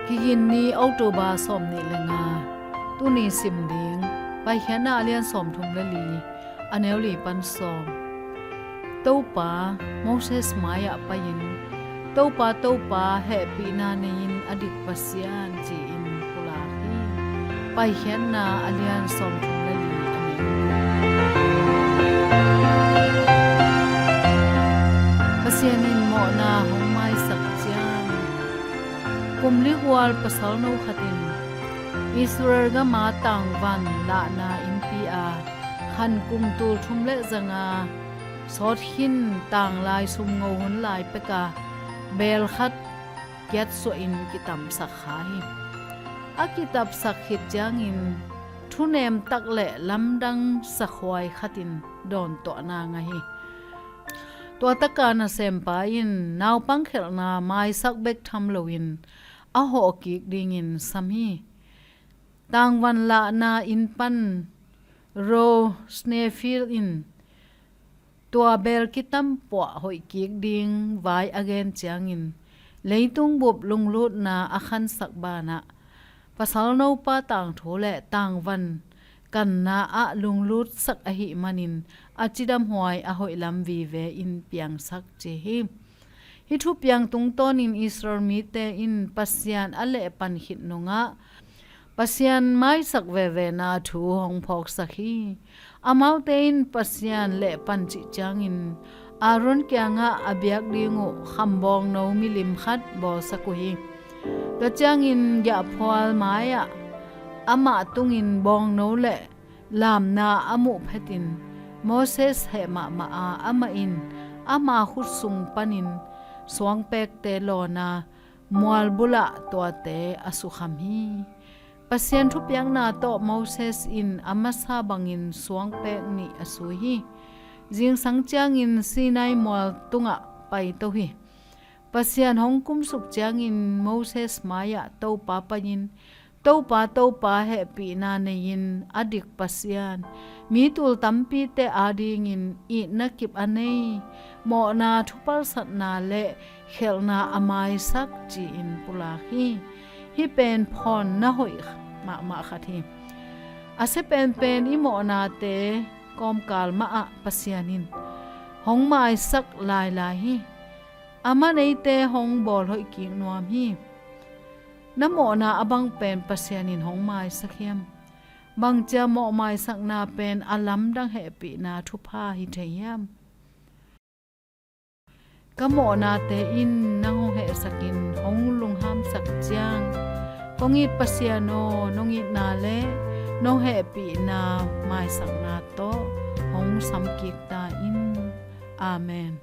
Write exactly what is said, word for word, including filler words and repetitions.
Kigin ni, October sawm nih le nga. Tuni sim ding Paikhiatna a lian sawmthum le li, a neu li pan sawm. Topa Moses mai-ah pai-in, "Topa, Topa, hehpihna nei-in a dik Pasian," ci-in pulak hi. Paikhiatna a lian sawmthum le li, a neu. Pasian in mawhna hong maisak ciang, kum li hual pasalno khat in Israel gama tangvan lahna innpi-a khan kum tul thum le zanga sawt khin tanglai sumngo hun lai peka beel khat kiatsuahin kitamsak kha hi. A kitamsak khit ciangin thunem tak le lamdang sakhuai khatin dawntuahna ngah hi. Tua taka nasempa in naupang khelhna maisak bek tham loin a hawh kik dingin sam hi. Tangvan lahna inn pan Ro Snefil in tua beel kitam puah hoih kik ding vai a gen ciangin, leitung bup lunglutna a khansak banah, pasalnopa tangthu le tangvan kanna ah lunglutsak ahih manin, a cidamhuai a hoih lam vive in piangsak ci hi. Hih thupiang tungtawnin Israel mite in Pasian a lehpan khit nungah Pasian maisak vevena thu hong phawksak hi. Amaute in Pasian lehpan cih ciangin Aaron kiangah a biak ding uh kham bawngno milim khat bawlsak uh hi. Tua ciangin giahphual mai-ah amah tungin bawngno le lamna a muh phetin Moses heh mahmah a, amah in ama khut sung panin suangpekte lawn a, mual bulah tuate a sukham hi. Pasian thupiakna tawh Moses in a masa bangin suangpek nih a sui hi. Zingsang ciangin Sinai mual tungah paito hi. Pasian hong kumsuk ciangin Moses mai-ah Topa pai-in, "Topa, Topa, hehpihna nei-in a dik Pasian, mi tul tampite adingin itna kip a nei, mawhna thupalsatna le khelhna a maisak," ci-in pulak hi. Hih pen phawn na hoih mahmah khat hi. A sia penpen i mawhnate kawmkal mahah Pasian in hong maisak lailai hi. Amah neite hong bawlhoih kik nuam hi. Na mawhna a bang pen Pasian in hong maisak hiam? Bangcia mawh maisakna pen a lamdang hehpihna thupha hi thei hiam? Ka mawhnate in nang hong hehsakin hong lunghamsak ciang, kong it Pasian aw, nong itna le nong hehpihna maisakna tawh hong samkik ta in. Amen.